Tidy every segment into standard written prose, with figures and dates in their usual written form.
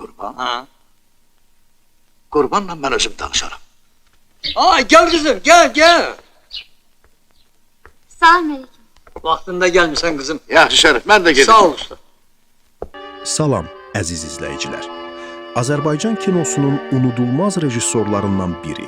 Qurban? Ha. Qurbanla mən özüm danışaram. Ay gel kızım, gel gel. Salam aleyküm. Vaxtında gelmişsen kızım. Yaxşı Şərif, mən də gedim. Sağ ol usta. Salam, əziz izləyicilər. Azərbaycan kinosunun unudulmaz rejissorlarından biri,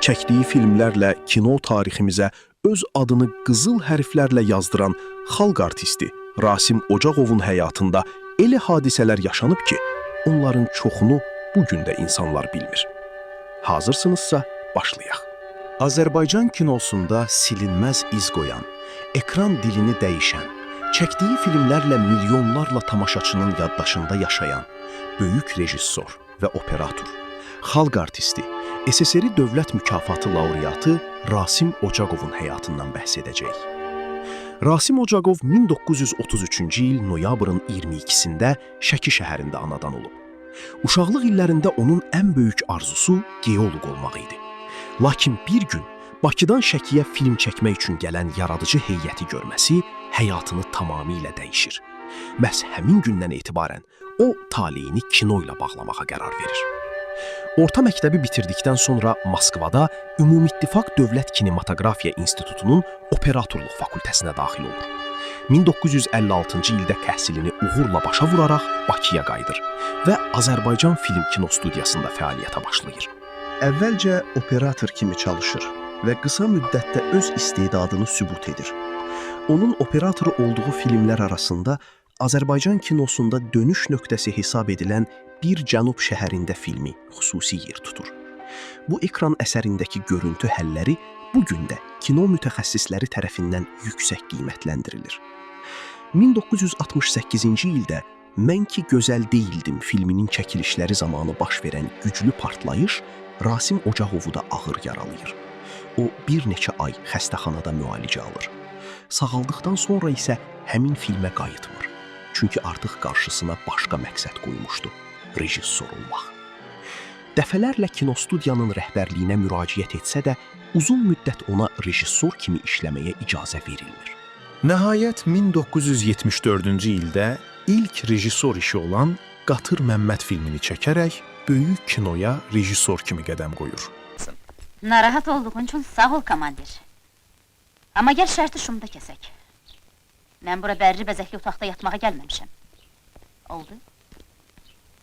çəkdiyi filmlərlə kino tariximizə öz adını qızıl hərflərlə yazdıran xalq artisti Rasim Ocaqovun həyatında elə hadisələr yaşanıb ki, onların çoxunu bu gün də insanlar bilmir. Hazırsınızsa başlayaq. Azərbaycan kinosunda silinməz iz qoyan, ekran dilini dəyişən, çəkdiyi filmlərlə milyonlarla tamaşaçının yaddaşında yaşayan böyük rejissor və operator, xalq artisti, SSR Dövlət Mükafatı laureatı Rasim Ocaqovun həyatından bəhs edəcəyik. Rasim Ocaqov 1933-cü il noyabrın 22-sində Şəki şəhərində anadan olub. Uşaqlıq illərində onun ən böyük arzusu geoloq olmaq idi. Lakin bir gün Bakıdan Şəkiyə film çəkmək üçün gələn yaradıcı heyəti görməsi həyatını tamamilə dəyişir. Məhz həmin gündən etibarən o taleyini kino ilə bağlamağa qərar verir. Orta məktəbi bitirdikdən sonra Moskvada Ümumittifaq Dövlət Kinematografiya İnstitutunun operatorluq fakültəsinə daxil olur. 1956-cı ildə təhsilini uğurla başa vuraraq Bakıya qayıdır və Azərbaycan Film Kino Studiyasında fəaliyyətə başlayır. Əvvəlcə operator kimi çalışır və qısa müddətdə öz istedadını sübut edir. Onun operatoru olduğu filmlər arasında Azərbaycan kinosunda dönüş nöqtəsi hesab edilən Bir Cənub şəhərində filmi xüsusi yer tutur. Bu ekran əsərindəki görüntü həlləri bu gün də kino mütəxəssisləri tərəfindən yüksək qiymətləndirilir. 1968-ci ildə Mən ki gözəl deyildim filminin çəkilişləri zamanı baş verən güclü partlayış Rasim Ocaqovu da ağır yaralayır. O bir neçə ay xəstəxanada müalicə alır. Sağaldıqdan sonra isə həmin filmə qayıtmır. Çünki artıq qarşısına başqa məqsəd qoymuşdu: rejissor olmaq. Dəfələrlə kinostudiyanın rəhbərliyinə müraciət etsə də, uzun müddət ona rejissor kimi işləməyə icazə verilmir. Nəhayət 1974-cü ildə ilk rejissor işi olan Qatır Məmməd filmini çəkərək böyük kinoya rejissor kimi qədəm qoyur. Narahat olduğun üçün sağ ol komandir. Amma gəl şərti şumda kəsək. Mən bura bərri bəzəkli otaqda yatmağa gəlməmişəm. Oldu?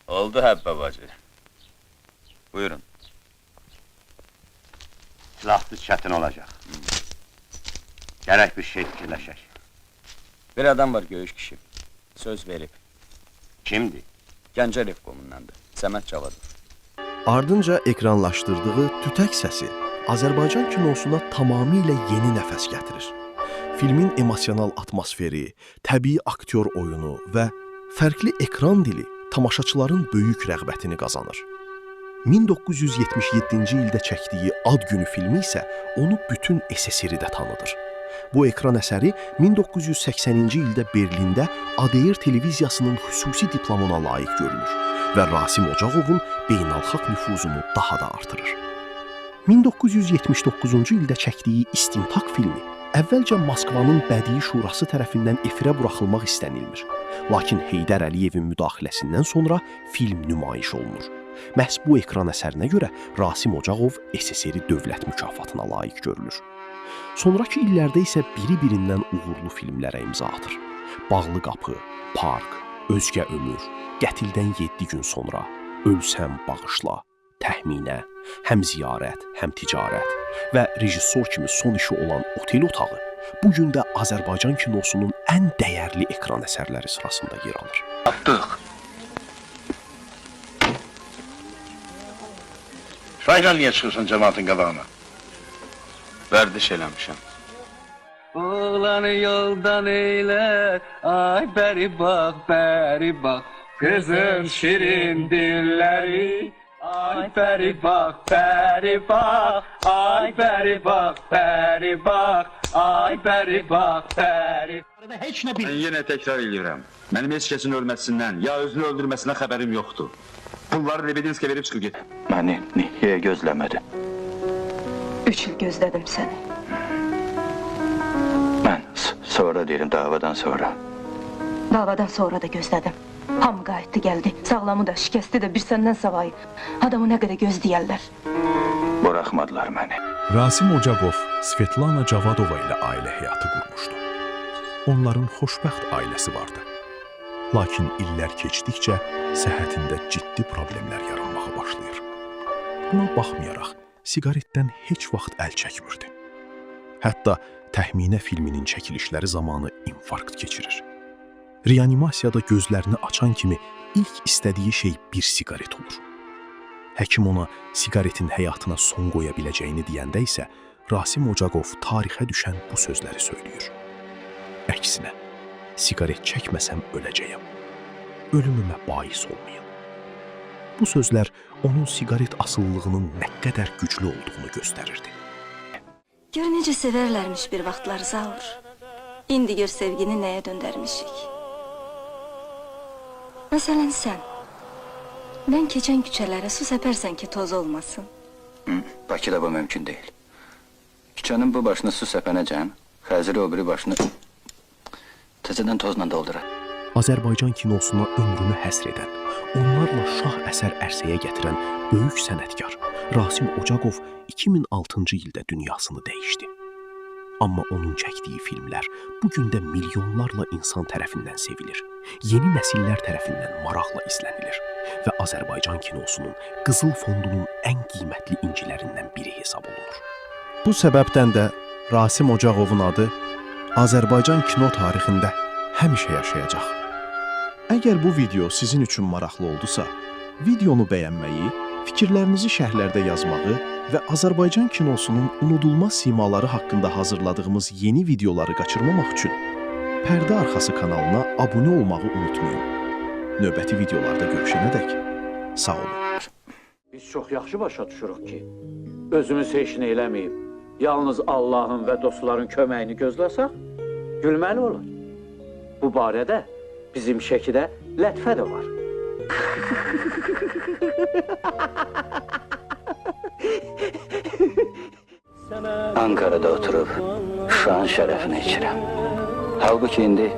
Oldu Həbbə bacı. Buyurun. Silahsız çətin olacaq. Gərək bir şey fikirləşək. Bir adam var göyüş kişi. Söz verib. Kimdir? Gəncə Revkomundandır. Səməd Cavadov. Ardınca ekranlaşdırdığı Tütək səsi Azərbaycan kinosuna tamamilə yeni nəfəs gətirir. Filmin emosional atmosferi, təbii aktyor oyunu və fərqli ekran dili tamaşaçıların böyük rəğbətini qazanır. 1977-ci ildə çəkdiyi Ad günü filmi isə onu bütün SSR-də tanıdır. Bu ekran əsəri 1980-ci ildə Berlində ADR televiziyasının xüsusi diplomuna layiq görülür və Rasim Ocaqovun beynəlxalq nüfuzunu daha da artırır. 1979-cu ildə çəkdiyi İstintaq filmi əvvəlcə Moskvanın Bədii Şurası tərəfindən efirə buraxılmaq istənilmir. Lakin Heydər Əliyevin müdaxiləsindən sonra film nümayiş olunur. Məhz bu ekran əsərinə görə Rasim Ocaqov SSR Dövlət mükafatına layiq görülür. Sonrakı illərdə isə biri-birindən uğurlu filmlərə imza atır. Bağlı qapı, Park, Özgə ömür, Qətildən 7 gün sonra, Ölsəm bağışla, Təxminə, Həm ziyarət, həm ticarət və rejissor kimi son işi olan Otel otağı bu gün də Azərbaycan kinosunun ən dəyərli ekran əsərləri sırasında yer alır. Tapdıq. Tüfənglə niyə çıxırsan cəmaatın qabağına? Vərdiş eləmişəm. Oğlanı yoldan eyler, ay beri bak beri bak. Kızın şirin dilleri, ay beri bak beri bak, ay beri bak beri bak, ay beri bak beri. Mən yenə təkrar eləyirəm. Mənim heç kəsin ölməsindən, ya özünü öldürməsindən xəbərim yoxdur. Pulları Lebedinskə verib çıxıb get. Məni niyə gözləmədin? 3 il gözlədim səni. Mən sonra deyirəm, davadan sonra. Davadan sonra da gözlədim. Hamı qayıtdı gəldi. Sağlamı da, şikəsti də bir səndən savayı. Adamı nə qədər gözləyərlər. Buraxmadılar məni. Rasim Ocaqov Svetlana Cavadova ilə ailə həyatı qurmuşdu. Onların xoşbəxt ailəsi vardı. Lakin illər keçdikcə səhhətində ciddi problemlər yaranmağa başlayır. Buna baxmayaraq siqaretdən heç vaxt əl çəkmirdi. Hətta Təxminə filminin çəkilişləri zamanı infarkt keçirir. Reanimasiyada gözlərini açan kimi ilk istədiyi şey bir siqaret olur. Həkim ona siqaretin həyatına son qoya biləcəyini deyəndə isə Rasim Ocaqov tarixə düşən bu sözləri söyləyir. Əksinə, siqaret çəkməsəm öləcəyəm. Ölümümə bais olmayın. Bu sözlər onun siqaret asılılığının nə qədər güclü olduğunu göstərirdi. Gör necə sevərlərmiş bir vaxtlar Zaur. İndi gör sevgini nəyə döndərmişik. Məsələn sən. Mən keçən küçələrə su səpərsən ki toz olmasın. Bakıda bu mümkün deyil. Küçənin bu başını su səpənəcən, xəzri o biri başını təzədən tozla doldurar. Azərbaycan kinosuna ömrünü həsr edən, onlarla şah əsər ərsəyə gətirən böyük sənətkar Rasim Ocaqov 2006-cı ildə dünyasını dəyişdi. Amma onun çəkdiyi filmlər bu gün də milyonlarla insan tərəfindən sevilir, yeni nəsillər tərəfindən maraqla izlənilir və Azərbaycan kinosunun Qızıl Fondunun ən qiymətli incilərindən biri hesab olunur. Bu səbəbdən də Rasim Ocaqovun adı Azərbaycan kino tarixində həmişə yaşayacaq. Əgər bu video sizin üçün maraqlı oldusa, videonu bəyənməyi, fikirlərinizi şərhlərdə yazmağı və Azərbaycan kinosunun unudulmaz simaları haqqında hazırladığımız yeni videoları qaçırmamaq üçün Pərdə Arxası kanalına abunə olmağı unutmayın. Növbəti videolarda görüşənədək sağ olun. Biz çox yaxşı başa düşürük ki, özümüz heç nə eləməyib, yalnız Allahın və dostların köməyini gözləsək, gülməli olar. Bu barədə bizim Şəkidə lətifə də var. Ankara'da oturub Şuşanın şərəfini içirəm. Halbuki indi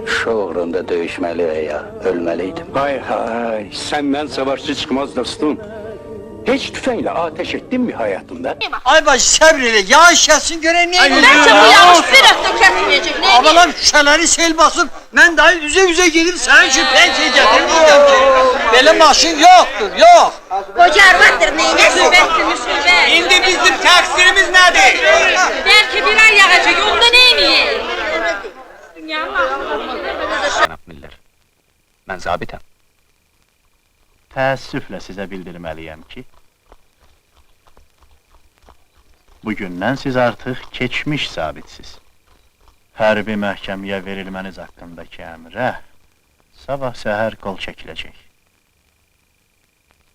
Şuşa uğrunda döyüşməli və ya ölməliydim. Hay hay, senden savaşçı çıkmaz dostum. Hiç tüfekle ateş ettin mi hayatında? Ay baş səbr elə, yağış kəssin görək nə edir. Bəlkə bu yağış bir həftə kəsməyəcək. Nə edeyim? Abalam şüşələri sel basıb, mən daha üzə-üzə gedib sənin üçün pensiya gətirməyəcəm ki. Belə maşın yoxdur, yox. Qoca arvaddır, neynəsin? Müsibətdir, müsibət. İndi bizim təqsirimiz nədir? Bəlkə bir ay yağacaq, onda neyniyək? Dünyanın axırı. Cənab Miller, mən zabitəm. Təəssüflə sizə bildirməliyəm ki, bugündən siz artıq keçmiş zabitsiz. Hərbi məhkəməyə verilməniz haqqındakı əmrə sabah səhər qol çəkiləcək.